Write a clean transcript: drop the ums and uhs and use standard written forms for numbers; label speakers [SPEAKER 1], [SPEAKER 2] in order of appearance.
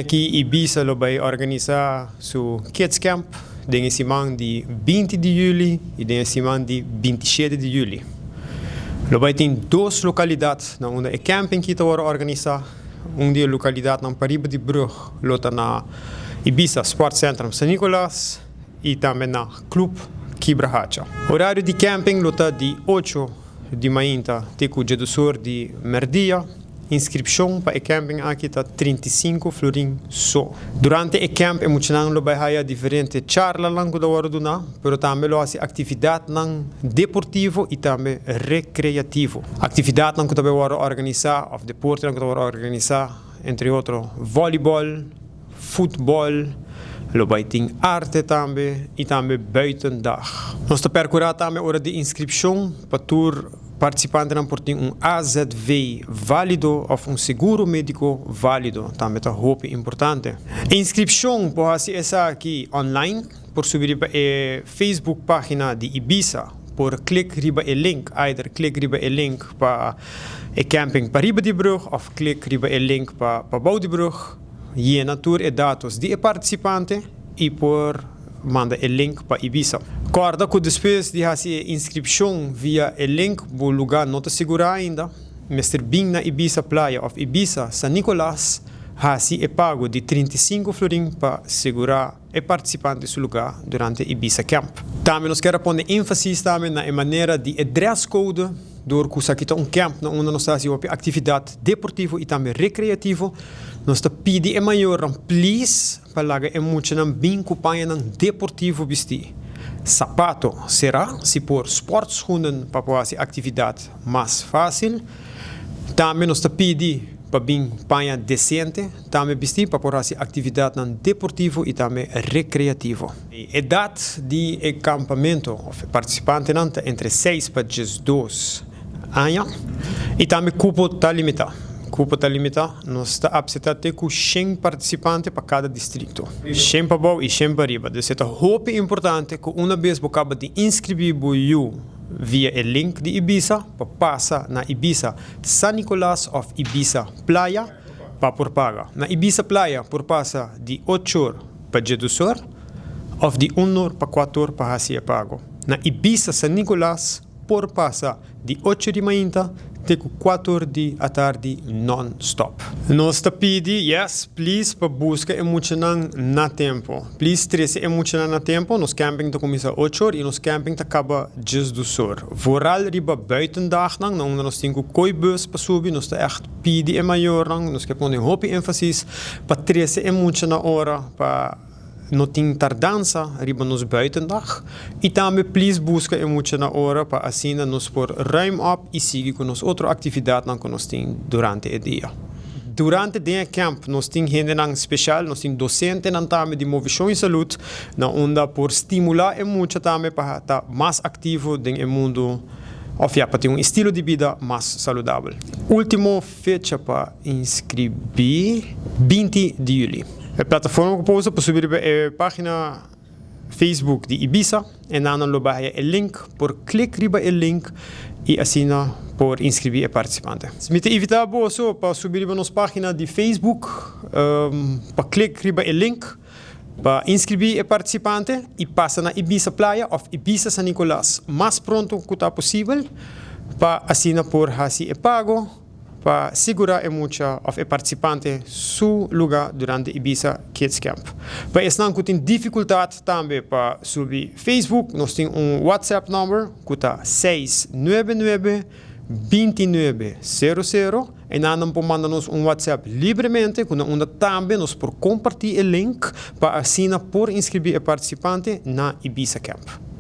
[SPEAKER 1] Aki Ibisa lo bay organisa su Kids Camp den siman di 20 di juli y den siman di 27 di juli. Lo bay tin dos localidad na unda e camping aki ta organisa. Un di e localidadnan pariba di brug lo ta na Ibisa Sport Centrum San Nicolas y tambe na Club Kibrahacha. Horario di camping lo ta di 8 di mainta te cu 12 di merdia. Inscripcion pa e camping aki ta 35 florin so. Durante e camp e muchanan lo bay haya diferente charlanan cu ta wordo duna, pero tambe lo haci actividadnan deportivo y tambe recreativo. Actividadnan cu ta bay wordo organisa of deportenan cu ta wordo organisa, entre otro volleyball, futbol, lo bay tin arte tambe y tambe buitendag. Nos ta percura tambe ora di inscripcion pa tur participantenan por tin un AZV valido of un seguro medico valido, tambe ta hopi importante. Inscripcion por haci esaki online, por subi pa e Facebook pagina di Ibisa, por click riba e link, either click riba e link pa e camping pariba di brug of click riba e link pa bou di brug, yena tur e datos di e participante y por manda e link pa Ibisa. Corda cu despues di haci inscripcion via e link, bo lugar no ta sigura ainda. Mester bin na Ibisa Playa of Ibisa San Nicolas haci e pago di 35 florin pa sigura e participante su lugar durante Ibisa Camp. Tambe nos kier pone enfasis tambe na e manera di e dress code, door cu esaki ta un camp na unda nos ta haci actividad deportivo y tambe recreativo. Nos ta pidi e mayornan, please, pa laga e muchanan bin cu pañanan deportivo bisti. Sapato sera, si por sportschoenen pa haci actividad mas facil. Tambe nos ta pidi pa bin paña decente, tambe bisti pa por haci actividadnan deportivo y tambe recreativo. Edad di e campamento, of participantenan ta entre 6 pa 12 aña y tambe cupo ta limita. Cupo ta limita, nos ta acepta te cu 100 participante pa cada distrito. 100 pa bou y 100 pa riba. Dus ta hopi importante cu un bes bo caba di inscribi bo yiu via e link di Ibisa, pa pasa na Ibisa San Nicolas of Ibisa Playa pa por paga. Na Ibisa Playa por pasa di 8 or pa 12 or of di 1 or pa 4 or pa haci e pago. Na Ibisa San Nicolas por pasa di 8 di mainta te 4 or di atardi non-stop. Nos ta pidi, yes, please, pa busca e muchanan na tempo. Please, trece e muchanan na tempo. Nos camping ta cuminsa 8 or y nos camping ta caba 12 or. Vooral riba buitendagnan, na unda nos tin cu coy bus pa subi, nos ta echt pidi e mayornan, nos kier pone hopi enfasis pa trece e mucha na ora, pa no tin tardansa riba nos buitendag. Y tambe please busca e mucha na ora pa asina nos por ruim op y sigui cu nos otro actividadnan cu nos tin durante e dia. Durante e camp nos tin hendenan special, nos tin docentenan tambe di movecion y salud, na unda por stimula e mucha tambe pa ta mas activo den e mundo, of ja, pa tin un estilo di bida mas saludabel. Ultimo fecha pa inscribi, 20 di juli. E plataforma cu por subi e pagina Facebook di Ibisa y nan lo bay e link, por click riba e link y asina por inscribi e participante. Mi ta invita bo pa subi riba nos pagina di Facebook, pa click riba e link pa inscribi e participante y pasa na Ibisa Playa of Ibisa San Nicolas mas pronto cu ta posibel pa asina por haci e pago pa sigura e mucha of e participante su lugar durante Ibisa Kids Camp. Pa esnan cu tin dificultad tambe pa subi Facebook, nos tin un WhatsApp number cu ta 699 2900 y nan por manda nos un WhatsApp libremente, cu unda tambe nos por comparti e link pa asina por inscribi e participante na Ibisa Camp.